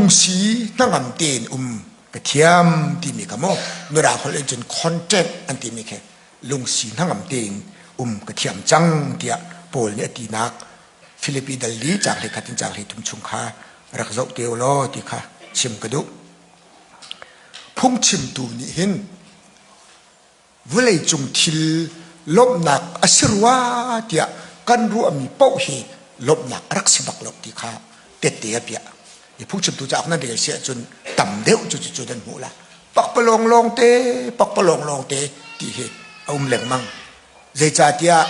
Lungsi hnangam tein um ka thiam timi kha maw Mirang holh in cun content an timi khi lungsi hnangam tein um ka thiam cang tiah Paul nih a tinak Filipi dal li caang 11 in caang 13 chung kha rak zoh te u law ti kha chim ka duh. Phungchimtu nih hin vawleicung thil lawmhnak a si rua tiah kan ruahmi paoh hi lawmhnak a rak si bak lo ti kha tette a piah. I phungchimtu cauk nan rel si ahcun tam deuh cu cu nan hmuh la. Pakpalawng lawng te, pakpalawng lawng te ti hi a um lengmang. Zeicahtiah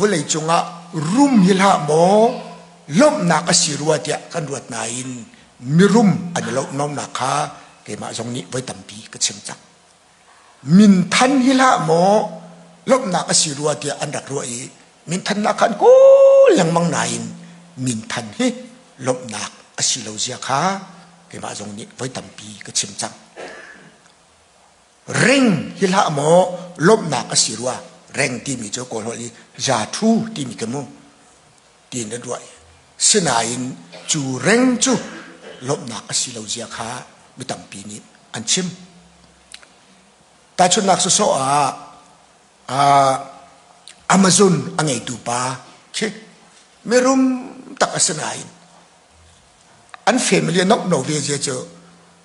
vawleicung ah rum hi hlah maw lawmhnak a si rua tiah kan ruat nain mirum an i lawmhnak kha keimah zong nih voi tampi ka chim cang. Minthan hi hlah maw lawmhnak a si rua tiah an rak ruah i minthannak kha an kawl lengmang nain minthan hi lawmhnak a si lo zia kha keimah zong nih voi tampi ka chim cang. Reng hi hlah maw lawmhnak a si rua reng timi cu kawl holh i zathu timi ka mu tiin an ruah. Sinain cu reng cu lawmhnak a si lo zia kha mi tampi nih an chim. Tahchunhnak sawsawh ah Amazon a ngeitu pa khi mirum tak a si nain an family a nomh no ve zia cu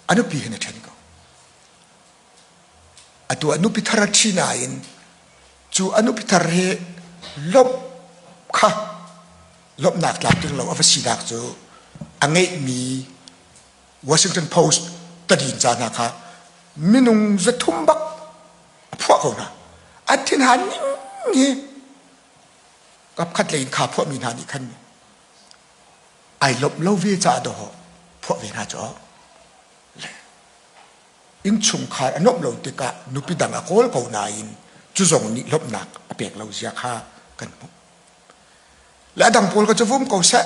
a nupi hin a ṭhen ko. Atu a nupi thar a ṭhi nain cu a nupi thar hi lawmh kha lawmhnak tlak ding lo a va sinak cu a ngeihmi Washington Post tadinca hna kha minung 300 bak a phuah ko hna. An thinhan ning hi kapkhat lei in kha phuahmi hna nih khan ai lawmh lo ve caah dawh phuah ve hna cu Innchungkhar a nuamh lo tikah nupi dang a kawl ko nain cu zong nih lawmhnak a pek lo zia kha kan hmuh. Le a dang pawl ka cu vum ko seh.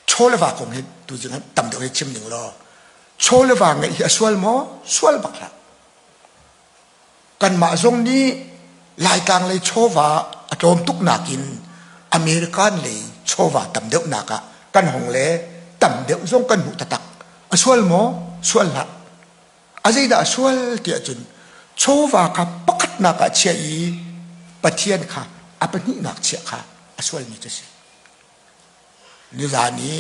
Chaw le va kong hi tuzing ah tam deuh hi chim ning law chaw le va ngeih hi a sual maw? Sual bak hlah. Kanmah zong nih Laitlang lei chawva a tlawm tuk nakin American lei chawva tam deuhnak ah kan hong le tam deuh zong kan hmuh taktak. A sual maw? Sual hlah. A zeidah a sual tiah cun chawva kha pakhatnak ah chiah i Pathian kha a pahnihnak chiah kha a sualmi cu a si. Nizan i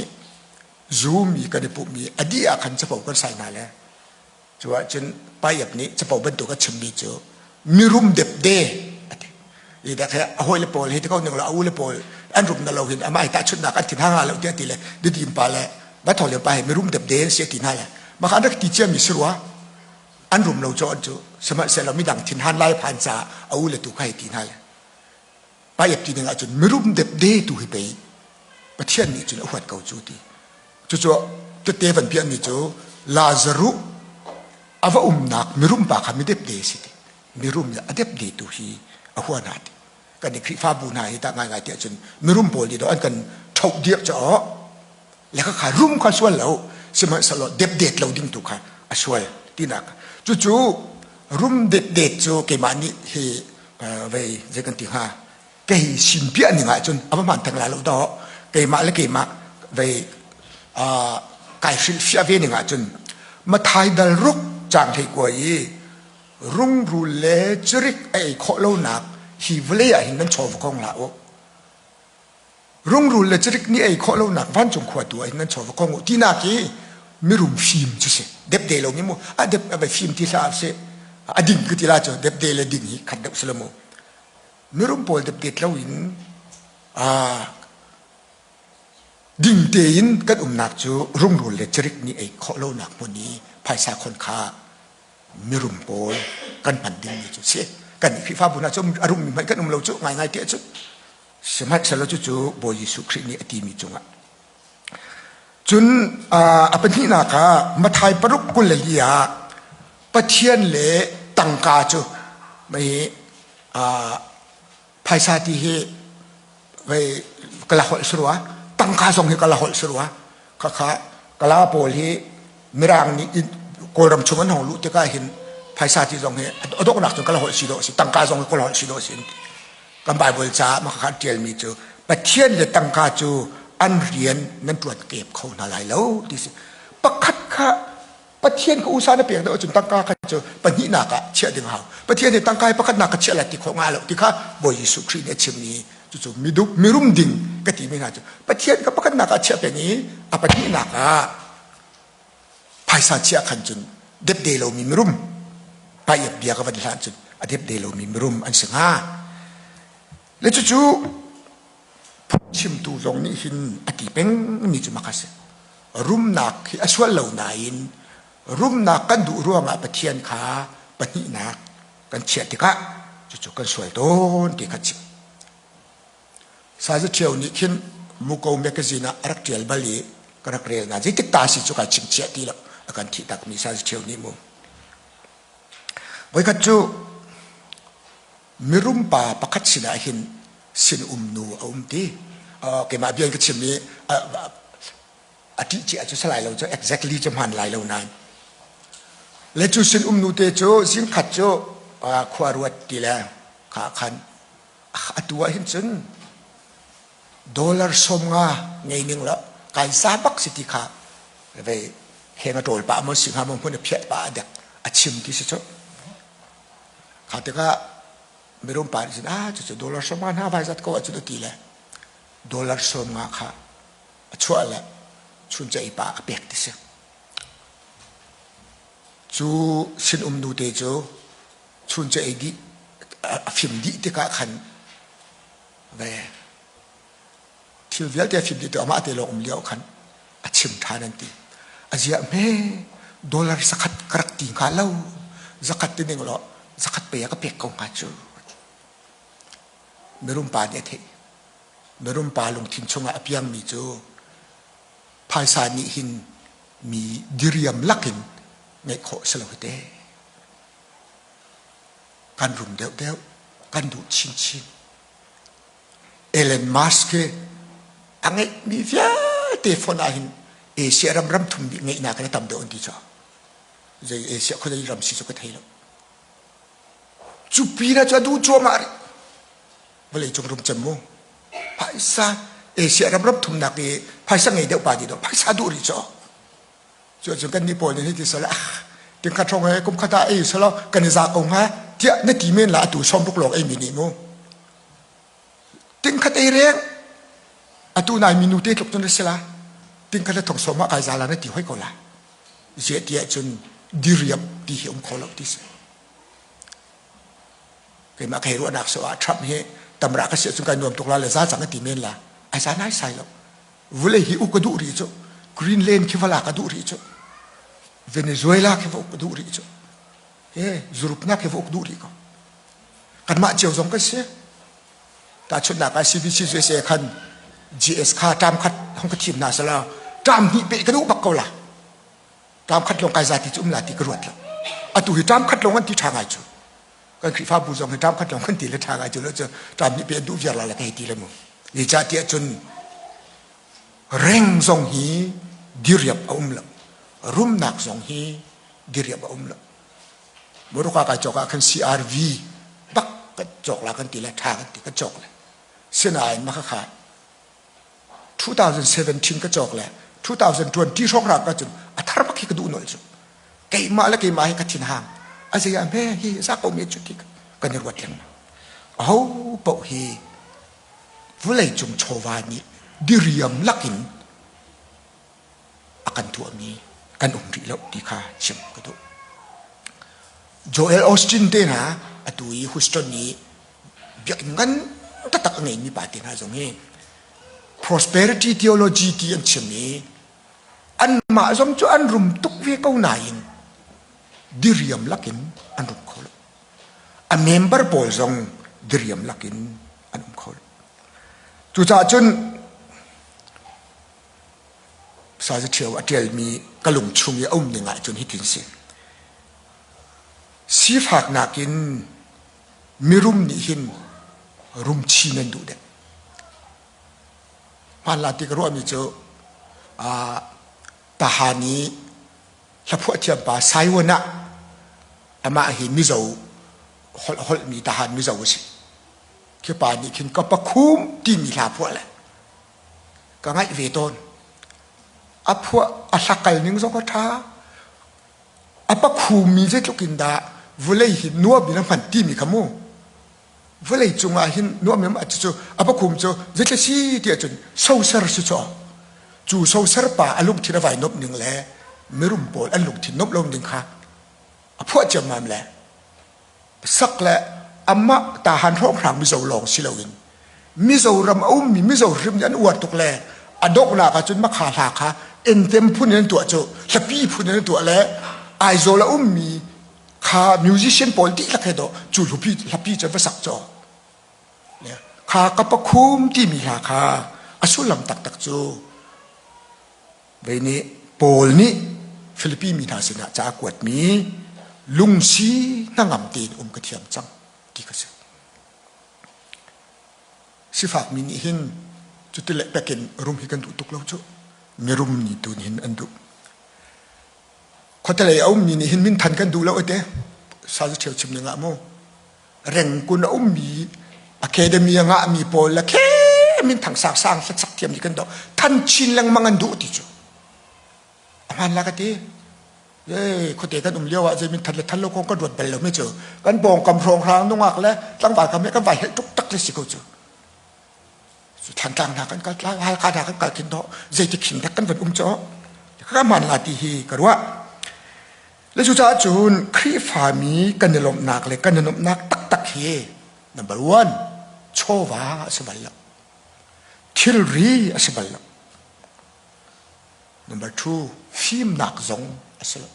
Zoom i kan i pumhmi a dih ah khan capo kan sai hna le Cu ahcun Paiap nih capo bantuk a chimmi cu mirum depde a ti. I dak he a hawile pawl hi ti ko ning lo a ule pawl an rum na lo hin amah hi tahchunhnak an thin hanga lo tiah ti le didim pa le va le pa hi mirum depde an si a ti hna le mah an rak ti ciami si rua an rum lo cu an cu sihmanhsehlaw midang thin han lai phan caah a ule tu kha hi ti hna le Paiap ti ding ahcun mirum depde tu hi pei Pathian nih cun a huat ko cu ti. Cucu tete van piahmi cu Lazaruh a va umnak mirum pa kha midepde a si ti. Mirum le a depde tu hi a hua hna ti. Kan i Khrihfabu hna hi tah ngaingai tiah cun mirum pawl nih an kan ṭhoh dirh caah le kha rum kha sual lo sihmanhsehlaw depdet lo ding tu kha a sual tinak. Cucu rum depdet cu keimah nih hi vei zei kan ti hnga kei simpiah ning ahcun a va hmaan theng lai lo dawh keimah le keimah vei kai hrilhfiah ve ning ahcun Mathai dal ruk caang 19 i rungrul le cirik a ei khawh lonak hi vawlei ah hin nan chaw va kong hlah u rungrul le cirik nih ei khawh lonak vancung khua tu ah hin nan chaw va kong u tinak hi mirum fim cu si depde lo mi mu a dep a fim ti hlah si a ding ka ti la cu depde le ding hi khat deuh si lo mu Mirum pawl depdet loin ding tein kan umnak cu rungrul le cirik nih ei khawh lonak hmun i phaisa khon kha mirum pawl kan hman dingmi cu si. Kan Khrihfabu hna cu a rummi hmanh kan um lo cu ngaingai tiah cun sihmanhsehlaw cucu Bawi Jesuh Khrih nih a timi cungah Cun a pahnihnak ah Matthai 6:24 ah Pathian le tangka cu mei phaisa ti hi vei kala holh si rua tangka zong hi kala holh si rua khakha kala pawl hi mirang nih kawlram chung an hong luh tikah hin phaisa ti zong hi a donghnak cun kala holh si dawh si tangka zong hi kala holh si dawh si kan Bible caah mah kha ṭialmi cu Pathian le tangka cu an rian nan ṭuan kep kho hna lai lo ti si. Pakhat kha Pathian ka usa na pek deuh ahcun tangka kha cu pahnihnak ah chiah ding hau. Pathian nih tangka hi pakhatnak ka chiah lai ti khawh nga lo ti kha Bawi Jesuh Khrih nih a chimmi cucu midup mirum ding ka timi hna cu Pathian ka pakhatnak ah chiah peng i a pahnihnak ah phaisa chiah khan cun depde lomi mirum paiap bia ka van hlan cun a depde lomi mirum an si hnga. Le cucu phungchimtu zong nih hin a ti pengmi cu mak a si. Rumnak hi a sual lo nain rumnak kan duh ruangah Pathian kha pahnihnak kan chiah tikah cucu kan sual tawn ti kha chim. Sazi Ṭhio nih khin Muko magazine ah a rak ṭial bal i ka rak rel na zeitik ta si cu kai chingchiah ti lo a kan thih takmi Sazi Ṭhio nih mu. Voikhat cu mirum pa pakhat sinah hin sinum nu a um ti keimah bia in ka chim i a ṭih cia cu si lai lo cu exactly cu hmaan lai lo nain le cu sinum nu te cu zingkhat cu khua ruat ti le kha khan atu ah hin cun dollar 50 ngei ning la kai za bak si ti kha vei heng a ṭawl pah maw si hnga maw hmun a phiat pah a dek a chim ti si cu Kha tikah mirum pa nih cun ah cucu dollar 50 hna vai zat ko ahcun a ti le dollar 50 kha a chuah le chuncha i pa a pek ti si. Cu sinum nu te cu chuncha ei dih a fim dih tikah khan ve Thil vialte a fim dih tu amah te lawng um lio khan a chim ṭhan an ti. A ziah hme dollar zakhat ka rak ti hnga lo. Zakhat ti ning law zakhat pe a ka pek ko hnga cu. Mirum pa nih a theih. Mirum pa lungthin chungah a piangmi cu phaisa nih hin mi diriam lakin ngeih khawh si lo hi te. Kan rum deuhdeuh, kan duh chinchin. Elon Musk hi a ngeihmi vialte phone ah hin Asia ram ram thum nih ngeihnak in a tam deuh an ti cu. Zei Asia khuazei ram si cu ka thei lo. Cu pin ah cu a duh cuahmah rih. Vawlei cung rum cem mu. Phaisa Asia ram ram thumnak i phaisa ngei deuh pa ti do phaisa duh rih cu. Cu cun kan nih pawl nih ti sala tingkhat hrawng he kum khat ah ei sala kan i za ko hnga tiah na ti men la atu 60 lawng ei mi nih mu. Tingkhat ei reng atu nai minu te tluk cun na si la tingkhat le thong sawm ah kai za la na ti hoi ko la ziah ti ahcun diriam ti hi um kho lo ti si keimah ka hei ruahnak so ah Trump hi tamra ka si ahcun kai nuam tuk la le za cang a ti men la ai za nai sai lo vulei hi uk ka duh rih cu Greenland khi vala ka duh rih cu Venezuela khi va uk ka duh rih cu he Europe khi va uk duh rih ko kanmah cio zong kan si tahchunhnak ah CBC USA khan GS kha ṭam khat hong ka thim hna sala ṭam hnih pe ka duh bak ko la ṭam khat lawng kai za ti cu um la ti ka ruat lo atu hi ṭam khat lawng an ti ṭha ngai cu kan Khrihfabu zong hi ṭam khat lawng kan ti le ṭha ngai cu lo cu ṭam hnih pe an duh viar la le ka hei ti le mu zeicahtiah cun reng zong hi diriap a um lo rumnak zong hi diriap a um lo Moruka kai cawk ah khan CRV bak kan cawk la kan ti le tha kan ti kan cawk le sinain maka kha 2017 ka cawk le 2020 hrawng ra ka cun a thar bak hi ka duh nol cu keimah le keimah hi ka thin hang a zei ah me hi za ko me cu ti kan i ruat lengmang aho paoh hi vulei cung chawva nih diriam lakin a kan tuahmi kan um rih lo ti kha chim ka duh. Joel Austin te hna atu i Houston i biakinn ngan taktak a ngeimi pa te hna zong hi prosperity theology ti an chim i anmah zong cu an rum tuk ve ko nain diriam lakin an rum kho lo. A member pawl zong diriam lakin an um kho lo. Cucaah cun Sazi Ṭhio a ṭialmi ka lung chung i a um ning ahcun hitin si. Sifaknak in mirum nih hin rum chin an duh deuh. Hmanla ti ka ruahmi cu Tahan i hlaphuah thiam pa Saiwan ah amah hi Mizo holh holhmi Tahan Mizo a si. Khi pa nih khin ka pakhum timi hla phuah le. Ka ngaih ve tawn. A phuah a hlakal ning zong a ṭha. A pakhumi zeitluk in dah vulei hi nuam in a hman timi kha mu. Vawlei cungah hin nuam in cu a pakhum cu zeitluk si ti ahcun soser si cu cu soser pa a lungthin a vai nomh ning le mirum pawl an lungthin nomh lo ning kha a phuah ciammam le sak le amah tahan hrawnghrang Mizo lawng si loin Mizoram a ummi Mizo hrim nih an uar tuk le a donghnak ahcun makha hla kha entem phun in an tuah cu hlapi phun in an tuah le Aizawl a ummi kha musician pawl dihlak he dawh cu hlapi hlapi cu va sak caw kha ka pakhum timi hla kha a sullam taktak cu vei nih Paul nih Filipi mi hna sinah ca a kuatmi lungsi hnangam tein um ka thiam cang ti kha si. Sifakmi nih hin cuti le pekin rum hi kan duh tuk lo cu mirum nih tu nih hin an duh. Khuatelei a ummi nih hin minthan kan duh lo ete sa ṭheu chim ning ah mu rengkun a ummi academy a ngahmi pawl le khe minthang sangsang hlasak thiam nih kan doh than chin lengmang an duh ti cu a hmaan la ka ti ye khuate kan um lio ah zei minthan le than lo kong kan ruat bal lo mi cu kan pawngkam hrawnghrang nungak le tlangval kam he kan vai helh tuk tak le si ko cu Thlantlang hna kan kal tlang Halkha hna kan kal khin dawh zeiti khin dak kan van um cu ka hmaan la ti hi ka ruah le cucaah cun Khrihfami kan i lawmhnak le kan i nuamhnak taktak hi number one chawva a si bal lo thilri a si bal lo number two fimnak zong a si lo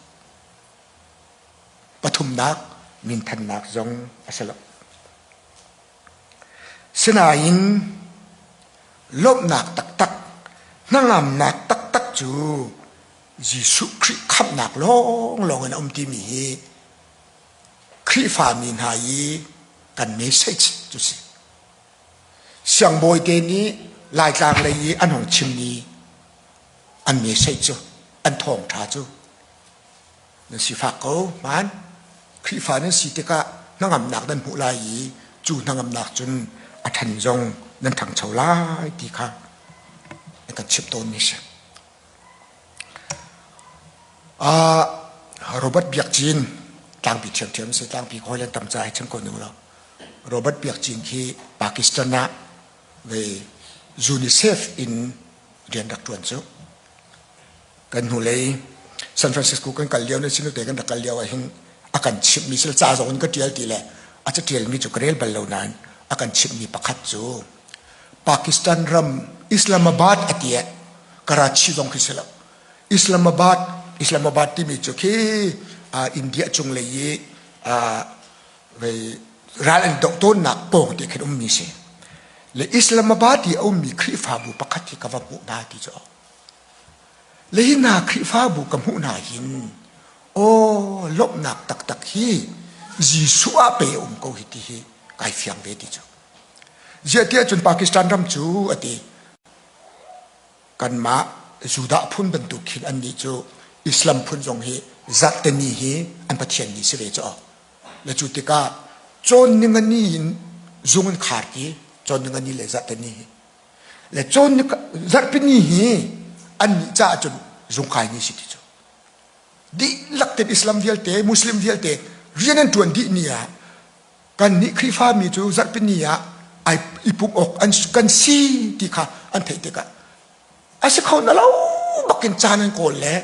pathumnak minthannak zong a si lo Sinain lawmhnak taktak, hnangamnak taktak cu Jesuh Khrih khamhnak lawnglawng in a um timi hi Khrihfami hna i kan message cu si. Siangbawi te nih Laitlang lei i an hung chimmi an message cu, an thawngṭha cu nan sifak ko hmaan Khrihfa nan si tikah hnangamnak nan hmuh lai i cu hnangamnak cun a ṭhan zong nan ṭhangcho lai ti kha an kan chimh tawnmi a si. Uh, Robert Biak Cin tlangpi ṭhiamṭhiam si tlangpi hawi len tam ca hi chim ko ning lo Robert Biak Cin khi Pakistan ah ve UNICEF in rian rak ṭuan cu kan hnulei San Francisco kan kal lio ne sinute kan rak kal lio ah hin a kan chimhmi sil ca zong in ka ṭial ti le a caṭialmi cu ka rel bal lo nain a kan chimhmi pakhat cu Pakistan ram Islamabad a ti Karachi zong khi si lo Islamabad Islamabad timi cu khi India cunglei i ral an doh tawnnak pawng te khin ummi si le Islamabad i a ummi Khrihfabu pakhat hi ka va hmuh hna ti cu Le hi hna Khrihfabu ka hmuh hna hin aw lawmhnak taktak hi Jesuh ah pe a um ko hi ti hi kai fiang ve ti cu. Ziah tiah cun Pakistan ram cu a ti kanmah Judah phun bantuk khin annih cu Islam phun zong hi zarhteni hi an pathian ni si ve cu. Le cu tikah cawn ningani in zung in khar ti cawn ningani le zarhteni hi le cawn zarhpini hi annih caah cun zungkai ni si ti cu dihlak ten Islam vialte Muslim vialte rian an ṭuan dih ni ah kannih Khrihfami cu zarhpini ah ai i pumh awk an kan si ti kha an theih tikah a si kho na lo bakin caan an kawl le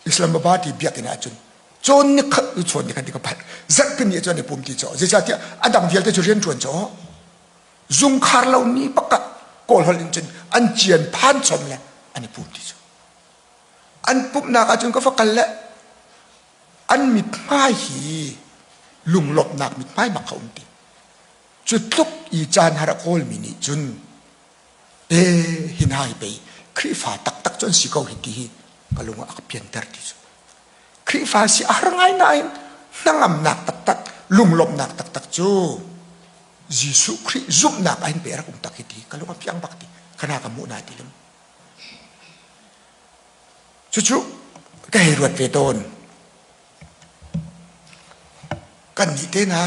Islamabad i biakinn ah cun cawn ni khat cawn ni khat ti ka phat zarhpini ah cun an i pum ti caw zeicahtiah a dang vialte cu rian ṭuan caw zungkhar lo ni pakhat kawl holh in cun an cian phan chom le an i pum ti cu an pumhnak ahcun ka va kal le an mithmai hi lunglawmhnak mithmai bak kha um ti cu tluk i caan har a kawlmi nih cun e hi hna hi pei Khrihfa taktak cu an si ko hi ti hi ka lung ah a ka pianter ti cu Khrihfa si a har ngai nain hnangamnak taktak lunglawmhnak taktak cu Jesuh Khrih zumhnak ah hin pe rak um tak hi ti ka lung a fiang bak ti khana ka hmuh na ti lim cucu ka hei ruat ve tawn kan nih te na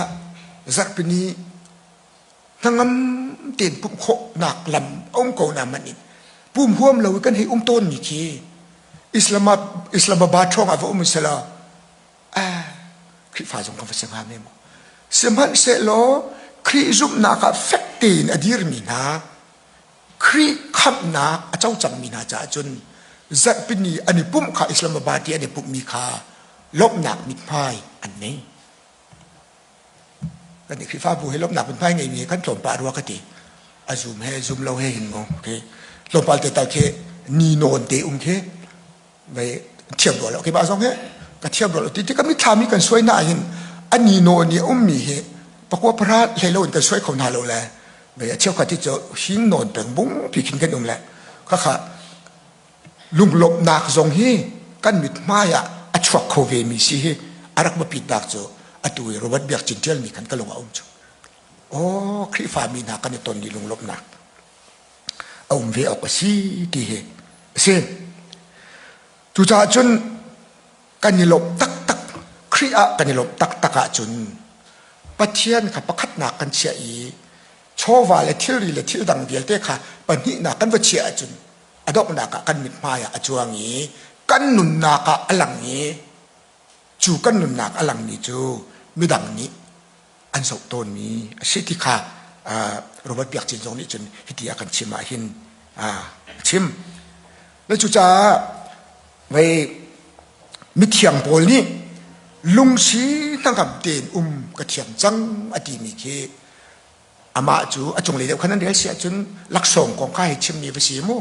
zarhpini hnangam tein pumh khawhnak lam a um ko na man in. Pum huam lo i kan hei um tawnmi khi Islamabad ṭhawng ah va um selaw ah Khrihfa zong kan va si hnga men maw? Sihmanhsehlaw Khrih zumhnak ah fek tein a dirmi hna Khrih khamhnak a co cangmi hna caah cun zarhpini an i pumh kha Islamabad i an i pumhmi kha lawmhnak mithmai an nei. Kan i Khrihfabu he lawmhnak mithmai ngeimi he kan tlawmpah rua ka ti. A zum he zum lo he hin mu. Okay. Tlawmpal te tal khi ni nawn te um khi vei thiam rua lo keimah zong he ka thiam rua lo ti ti ka mitthlam i kan suai na hin a ni nawn i a ummi hi pakua pahra hlei lo in kan suai kho hna lo le vei a cheukhat hi cu hing nawn peng bung pi khin kan um le khakha lunglawmhnak zong hi kan mithmai ah a chuak kho ve mi si hi a rak biapitnak cu atu i Robert Biak Cin ṭialmi khan ka lung a um cu aw Khrihfa mi hna kan i ton i lunglawmhnak a um ve awk a si ti hi a si. Cucaah cun kan i lawmh taktak Khrih ah kan i lawmh taktak ahcun Pathian kha pakhatnak kan chiah i chawva le thilri le thil dang vialte kha pahnihnak kan va chiah ahcun a donghnak ah kan mithmai ah a cuang i kan nunnak ah a lang i cu kan nunnak a langmi cu midang nih an zoh tawnmi a si ti kha Robert Biak Cin zong nih cun hiti a kan chim ah hin a chim. Le cucaah vei mithiang pawl nih lungsi hnangam tein um ka thiam cang a timi khi amah cu a cunglei deuh khan an rel si ahcun laksawng kong kha hei chimmi va si mu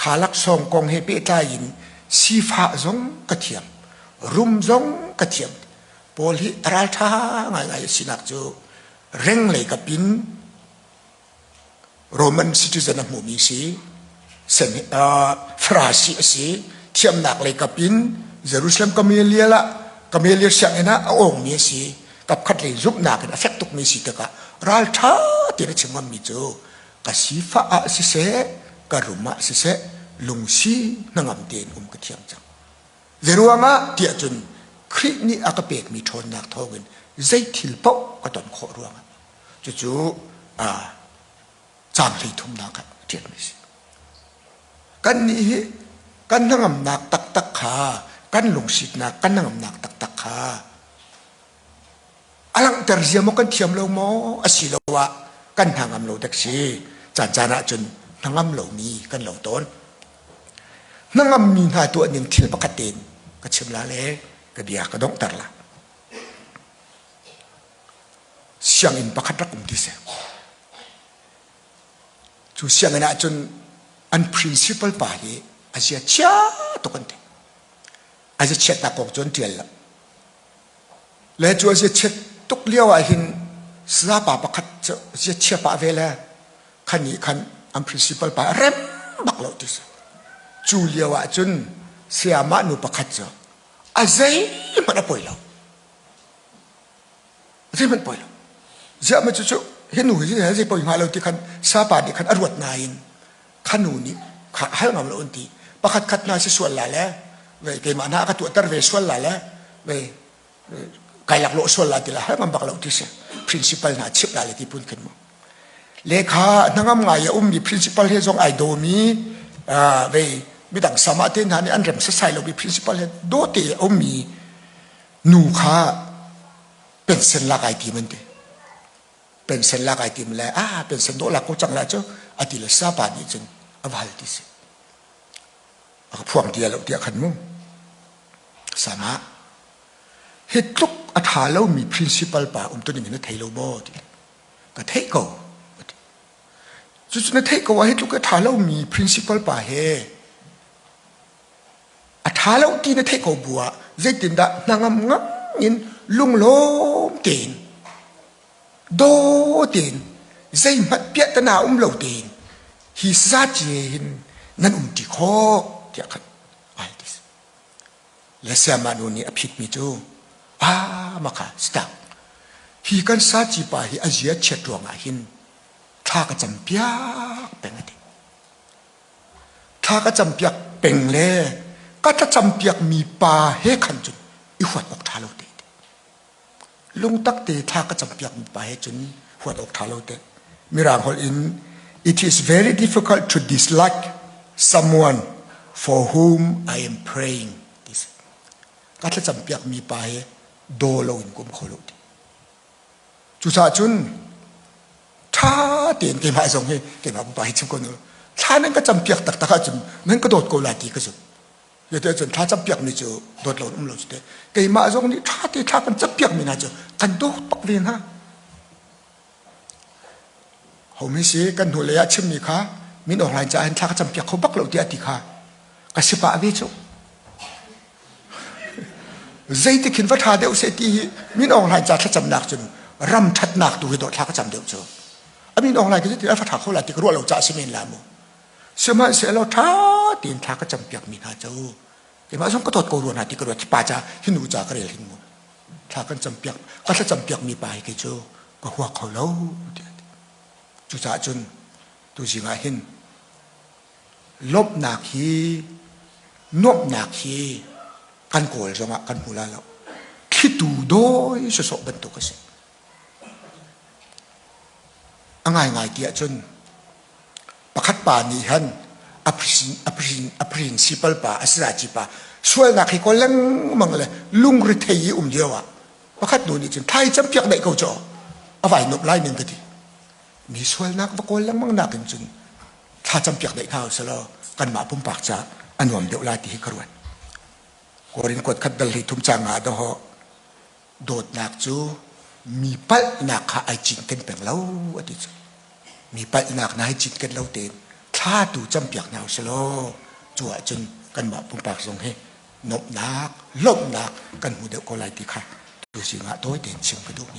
kha laksawng kong he pehtlai in sifah zong ka thiam rum zong ka thiam Paul hi a ralṭha ngaingai a sinak cu reng lei kap in Roman citizen a hmumi si Farasi a si thiamnak lei kap in Jerusalem Gamaliel ah Gamaliel sianginn ah a awngmi a si kapkhat lei zumhnak in a fek tukmi si tikah ralṭha tein a chim ngammi cu ka sifah ah siseh ka rum ah siseh lungsi hnangam tein um ka thiam cang Zeiruangah tiah cun Khrih nih a ka pekmi ṭhawnnak thawngin zei thil paoh ka ton khawh ruangah cucu caang 33nak ah ṭialmi a si. Kannih hi kan hnangamnak taktak kha kan lungsitnak kan hnangamnak taktak kha a langhter zia maw kan thiam lo maw asiloah kan hnangam lo dek si caan caan ah cun hnangam lomi kan lo tawn hnangammi hna tuah ning thil pakhat tein ka chim la le ka bia ka donghter la sianginn pakhat rak um ti seh cu sianginn ah cun an principal pa hi a zia chia tuk an ti a zia chiatnak kong cu an tial lo Le cu a ziachiat tuk lio ah hin sayapa pakhat cu ziachia pah ve le khan nih khan an principal pa a rem bak lo ti si. Cu lio ah cun sayamah nu pakhat cu a zeihmanh a poi lo. Zeihmanh poi lo. Ziah ma cucu hi nu hi zei poi hnga lo ti khan sapa nih khan a ruat nain kha nu nih kha hal ngam lo an ti pakhat khat hna si sual la le ve keimah hna ka tuahter ve sual la le ve kai lak lawh sual la ti la hal ngam bak lo ti si principal hna chip la le ti pun khin mu lekha hnangam ngai a ummi principal he zong ai dawmi ve midang sama te hna nih an rem sasai lo mi principal he do te a ummi nu kha pension lak ai tim an ti pension lak ai tim le ah pension dawh lak ko cang la cu a ti le sapa nih cun a va hal ti si a ka phuang ti lo tiah khan mu sama hi tluk a tha lomi principal pa um tu ning na thei lo maw ti ka theih ko cucu na theih ko ah hi tluk a tha lomi principal pa he A ṭha lo ti na theih ko bu ah zeitindah hnangam ngam in lunglawm tein daw tein zeihmanh piahtana um lo tein hi saci hin nan um ṭi khawh tiah khan ai ti le sayama nu nih a phitmi cu ah maka stop hi kan saci pa hi a zia chiat ruangah hin thla ka cam piak peng a ti Thla ka campiak peng le ka thlacampiakmi pa he khan cun i huat awk ṭha lo te. Lungtak te thla ka campiakmi pa he cun huat awk ṭha lo te. Mirang holh in it is very difficult to dislike. Someone for whom I am praying ti si. Ka thlacam piak mi pa hi daw lo in kum kho lo ti. Cucaah cun ṭha tein keimah zong hi keimah pupa hi chim ko nu thla nan ka cam piak taktak ahcun nan ka dawt ko lai ti ka zumh. Yate cun thla cam piak mi cu dawt lo um lo cu te. Keimah zong nih ṭha te thla kan cam piak mi hna cu kan dawt bak ve hna. Homi si kan hnulei ah chimmi kha min Aung Hlaing caah hin thla ka campiak kho bak lo tiah a ti kha ka si pah ve cu. Zeitik hin va ṭha deuh seh ti hi Min Aung Hlaing ca thlacamnak cun ram ṭhatnak tu hi dawh thla ka cam deuh cu. A Min Aung Hlaing khi zeitin a va ṭha kho lai ti ka ruah lo caah si men la mu. Sihmanhsehlaw ṭha tein thla ka campiak mi hna cu keimah zong ka dawt ko rua hna ti ka ruat. Hi pa ca hi nu ca ka rel hin mu. Thla kan campiak ka thlacampiak mi pa hi kei cu ka hua kho lo tiah a ti. Cucaah cun tuzing ah hin lawmhnak hi nuamhnak hi kan kawl zongah kan hmu lai lo. Thlitu dawi sawsawh bantuk a si. A ngaingai ti ahcun pakhat pa nih han a principal pa a sazaci pa sualnak hi kawl lengmang le lungrethei i um lio ah pakhat nu nih cun thai campiak daih ko caw a vai nup lai ning ka ti mi sualnak va kawl lengmang nakin cun thla campiak daih hna usalaw kanmah pumpak ca a nuam deuh lai ti hi ka ruat Korin kuat khat dal hlei thum cang ah doho dawtnak cu mi palhnak kha ai cinken peng lo a ti cu mi palhnak na hai cinken lo tein thla tu campiak hna usalaw cu ahcun kanmah pumpak zong hi nuamhnak lawmhnak kan hmu deuh ko lai ti kha tu zing ah tawi tein chim ka duhmi.